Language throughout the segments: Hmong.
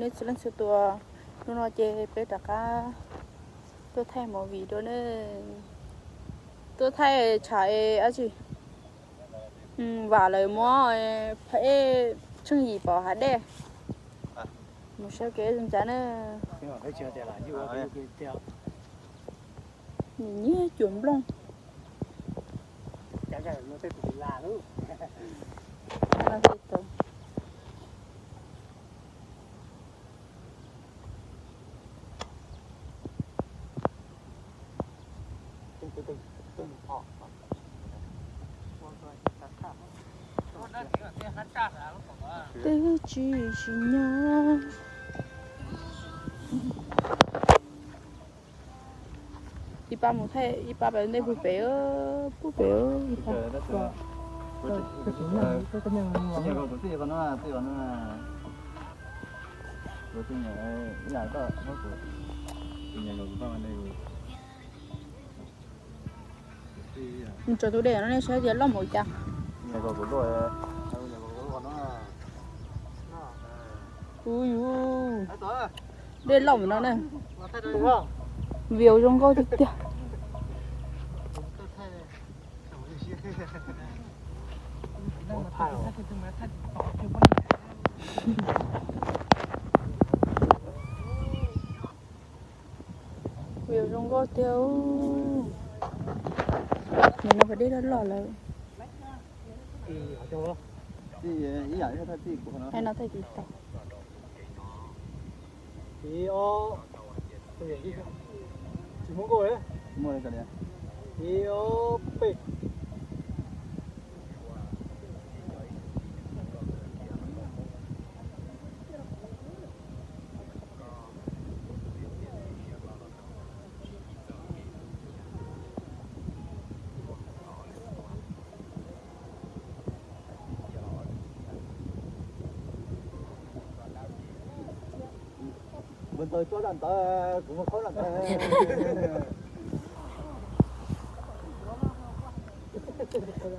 Txhua leej txhua tus, hnub no ces peb rov qab tuaj thaij movie dua ne. Tuaj thaij tshav es dab tsi, vam lawv muab phab ej tsheej yim pov hav dej. Mus saib kev zoo cas na. Nyiam nyiam cuam nplooj. Twb tsis tsis nyob. Ib pab mus thaij ib pab pem ntej pug pem, pug pem. Mus tso tus dej no nej saib tias loj npaum cas. Ui yus, dej loj npaum no ne. View zoo nkauj tiag tiag. View zoo nkauj tiag. Nim no pas dej loj loj lawm. Thaij no thaij tsis tau.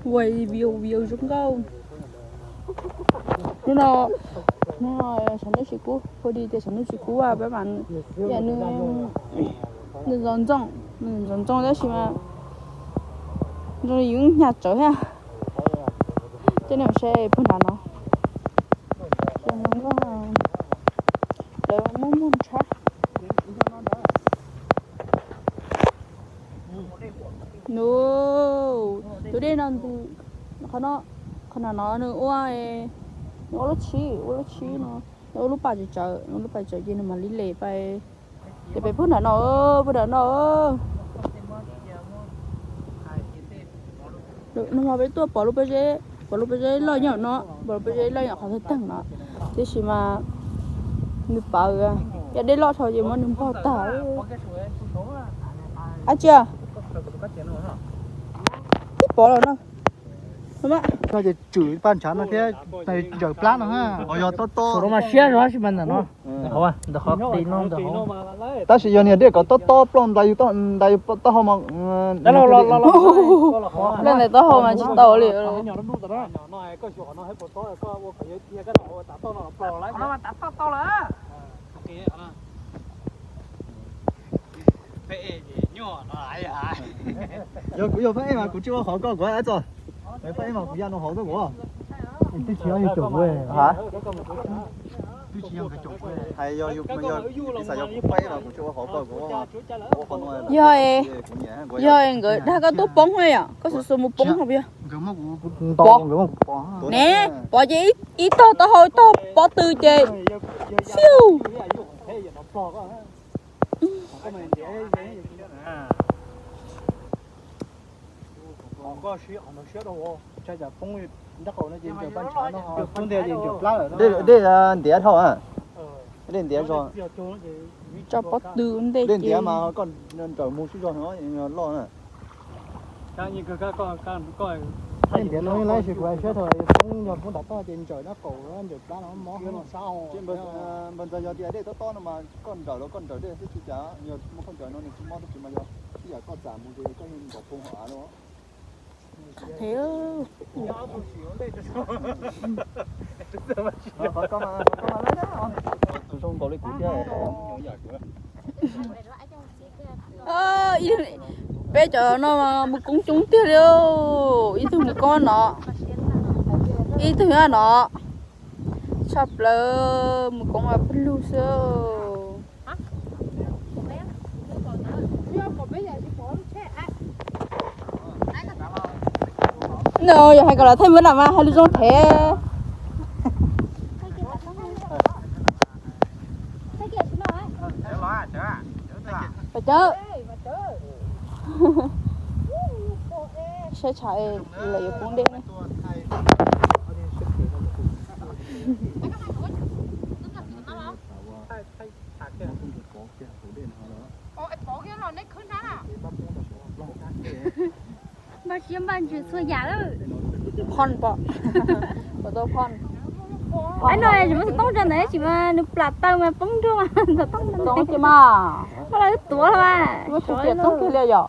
Ua view view zoo nkauj. Hnub no, hnub no xyov ntuj tsis kub, phu di tias xyov ntuj tsis kub peb mas, nws ntxoov ntxoo, nws ntxoov ntxoo tab sis mas zoo li yus hnyav tsawv thiab. Coj nej saib pug nram no, lawv muaj muaj ntshab. Nws, tus dej no ntws, qhov no, qhov no no nws ua, nws ua lub tshib, ua lub tshib no, nws ua lub pas tsis tsawv, ua lub pas tsis tsawv ces nws mam li lem pais, ces peb pug nram no, pug nram no. Nws ho peb tuaj pom lub pob zeb, pom lub pob zeb loj nyob no, pom lub pob zeb loj nyob qhov thawj theej no, tiam sis mas nws pawv, yog dej loj dhau ces muab nws npog tag. Ab tsi, twb pom los no. No ces tswm paj ntshav no thiab, ntsawm plab no. Yog tob tob no mas siab zog sis mas ntawm no, ntawm qhov qis no ntawm hauv. Tab sis yog niag dej kom tob tob ploj ntais yus taub hau mas, ploj ntais taub hau mas tsis tau li. Yog kuv yog phab ej mas kuv tsis ua qhov koj kuv txo. Phab ej mas kuv ya no hauv xwb kuv. Twb tsis yog caum kuv. Hais yog, yog kuv phab ej mas kuv tsis ua qhov koj kuv ua qhov no. Yog, yog nkawd dag koj tuaj poob yom, koj xuas xuas mus poob ho puas yog? Nkawd muab kuv pov, nkawd muab kuv pov. Ne, pov ces ib tog taub hau ib tog pob tw ces fiu. Dej ntiav dhau, dej ntiav zog. Tso pob tw ntej dej ntiav mas koj nrawm mus sib zog loj na. Dej ntiav no lawm sis kuv hais siab thaum poob, yog poob nram toj ces ntsawm no qaum ntsawm plab no mob. Npawg ntxawg, yog tias dej tob tob no mas koj nrawm los koj nrawm dej xwb tsis cas, yog muaj koj nrawm no nws tsis mob tab sis mas yog ib yam koj txam mus ces koj yeej nrov poob hauv av lawm. Qhov koj mas, qhov koj mas lawm na. Zoo nkaus li kuv thiab. Peb cov no mus koob coob tiag li, ib tug mus koob no, ib tug nyob no, tshaj plaws mus koob pawg lug xwb. No yog hais kom lawv thaij muab lam mas hais lus zoo thiab. Pam cawv, saib tshav lawv yuav poob dej. Npaj siab npaj ntsws txhua yam lawm. Phon pom, pom tau phon. Ab no tsis muaj xov tooj rau ntawd tsis mas nws plam taw mas poob nrog xov tooj ntawd. Xov tooj mas, koj lawv tuav los mas. Muaj kuv piam txoob kiag li yom.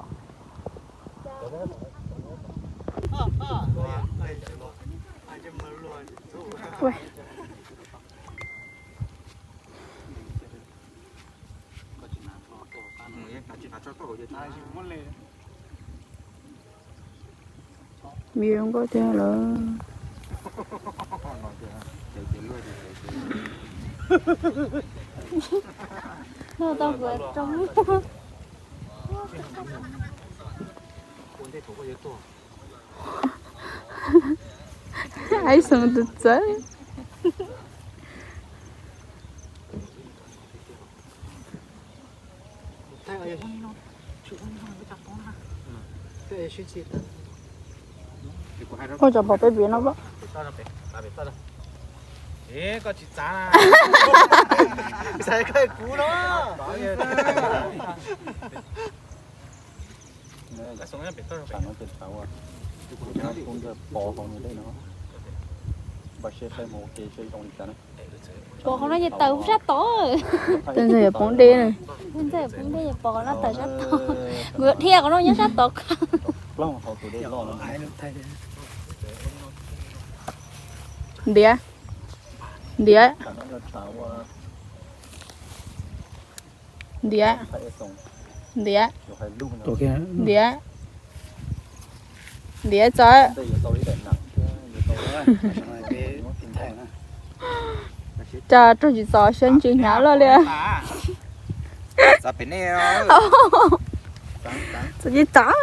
Me zoo nkauj tiag lawm. Ais xoom tus txawv. Ua cov pom peb piv no pom. Pom qhov no ces tawm sab tod. Tus ntxawg yuav poob dej na. Tus ntxawg yuav poob dej, pom qhov no tawm sab tod. Kuv yuav dhia qhov no nyob sab tod. Ntiav, ntiav, ntiav, ntiav, ntiav, ntiav txawv. Cas raug tsis txog siab ntsws hnyav loj li. Txog tsis txog.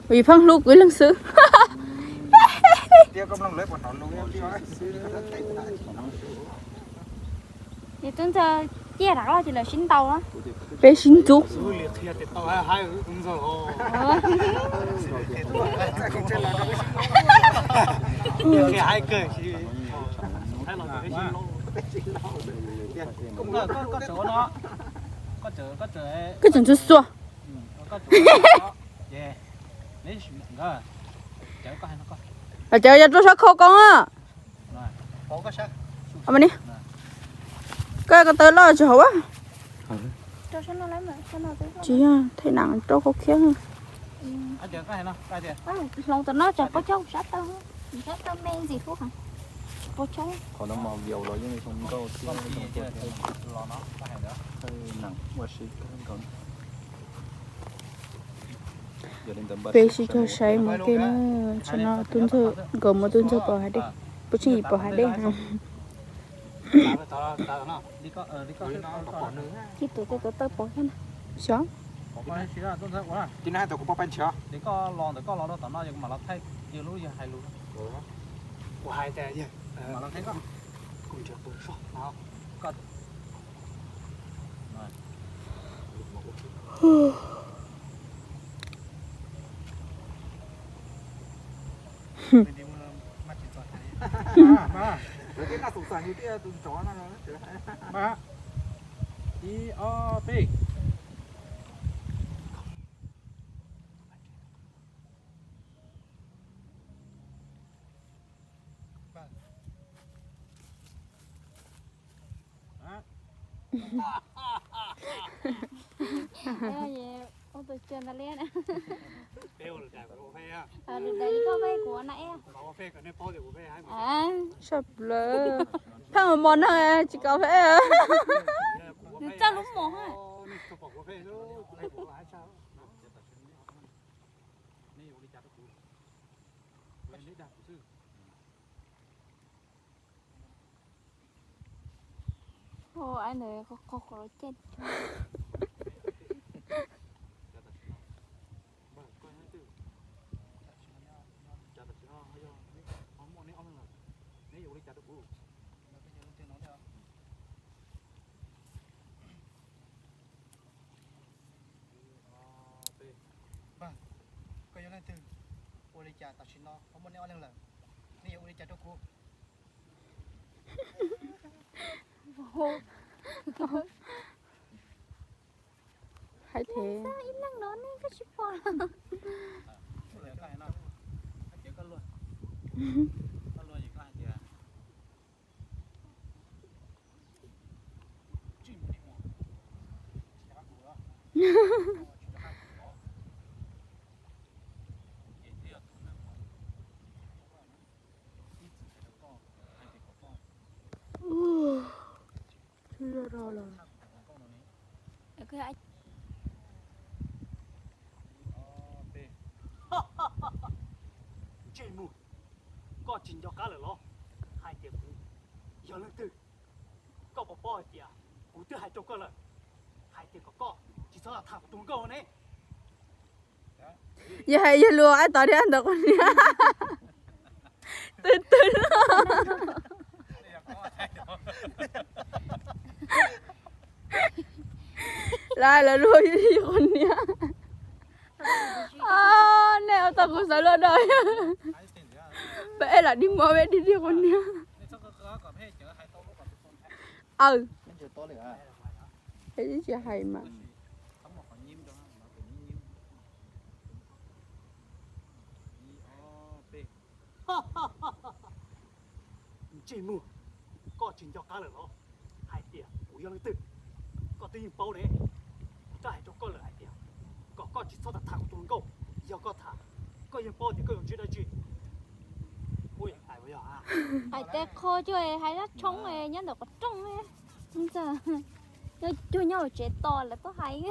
Vim pheej hlub kuv ib leeg xwb. Ces tub ntxawg ciaj rov los ces lawv sib ntaus na. Peb sib ntxub. Koj tseem ntxub xuas. Cov yog rau sab khau koob a. Koj ko taw loj tsis haum a. Tsis yog, thaij nam rau khau khiab. Hloov tom no tsam pov choob sab taw, sab taw me ntxim hlub. Pov choob. Peb sib cog saib mov ke na, tsam no tub ntxawg, nkawd muab tub ntxawg pov hav dej, puas tsheej yim pov hav dej. Ib tug tej tuav taw pov thiab na. Xyov. Ib, ob, peb. Ua tus cuag ntag li na. Li koj peb kuv na e. Sab plaws. Phaj mos mos no tsis kav peb. Nws txawj lub mos. Ntawd qhov qhov los caj. Npawg, koj yog leej twg? Ua li cas tam sim no ho muaj neb ob leeg lawm? Neb yuav ua li cas rau kuv? Hais tias ib leeg no nej koj tsis pom. Ub, tsis zog rau lawm. Ntsej muag, koj tsis nco qab lawm los hais tias kuv yog leej twg? Koj puas paub hais tias kuv twb hais rau koj lawm hais tias kom koj tsis txhob tham kuv tus hluas nkauj ne? Yog hais yog lus ab tod thiab ntawm qhov niag twg twg los. Lawv lawv luag yog qhov niag. Nej ua tau kuv xav luaj dog. Peb lam dig muab peb dig dig qhov niag. Aw, es tsis hais mas. Ntsej muag, koj tsis nco qab lawm los hais tias kuv yog leej twg? Koj twb yeej paub ne, kuv twb hais rau koj lawm hais tias kom koj tsis txhob tham tham kuv tus hluas nkauj. Yog koj tham, koj yeej paub tias koj yuav ntsib dab tsi. Hais tej qho cuag hais dab tshoob nyob ntawm qhov rooj. Cuag nyob hauv tsev tos lawv tuaj hais.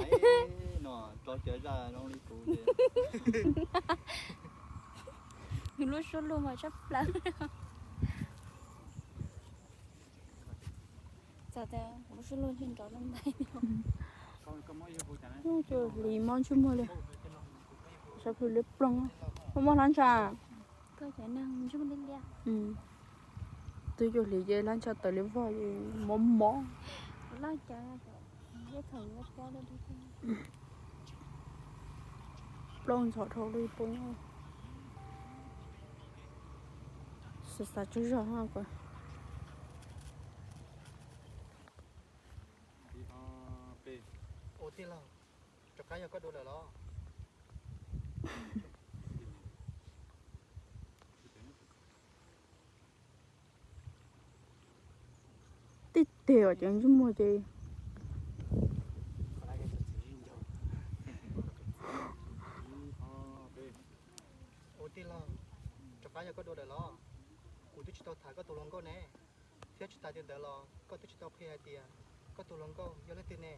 Nws lub suab luag mas tshaj plaws. Txawm tias kuv lub suab luag ntshe nrov loo ntais. Cua hliv mob ntsej muag li. Sab plhu liab ploog. Muaj mob hlab ntsha. Twb cua hliv ces hlab ntsha tawm li vog mob mob. Plaub ntxhov dhau li puas nyob. Xav xav tsaug zog. Ua tij laug, rov qab yog koj dua lawm los? Tib teg os, cov ntsej muag ces. Ua tij laug, rov qab yog koj dua lawm los? Kuv twb tsis tau tham koj tus hluas nkauj ne, thiab tsis tas li ntawd los koj twb tsis tau qhia hais tias koj tus hluas nkauj yog leej twg ne.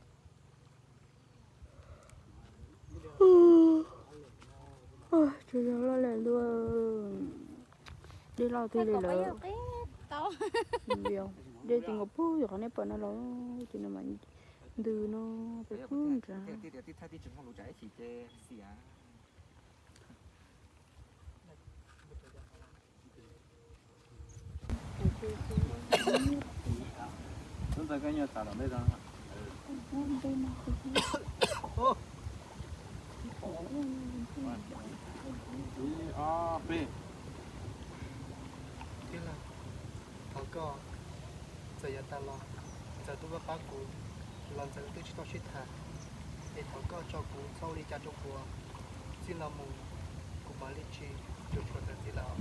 Tsuas yog loj lawm luaj. Dej loj tiag li lawm. Dej ti nkaus pug yog qhov nej pom no los, ces no mas ntws no pem pug nrad. Ib, ob, peb. Txawm yav tas los Ntxawm twb pab kuv los Ntxawm twb tsis tau sib tham, es thov koj tso kuv txhob ua li cas rau kuv, txij no mus kuv mam li tsis tshua txawv txiv lawm.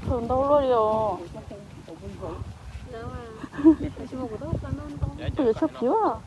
Thaum ntau luaj li os. Kuv yuav tshuaj phiv.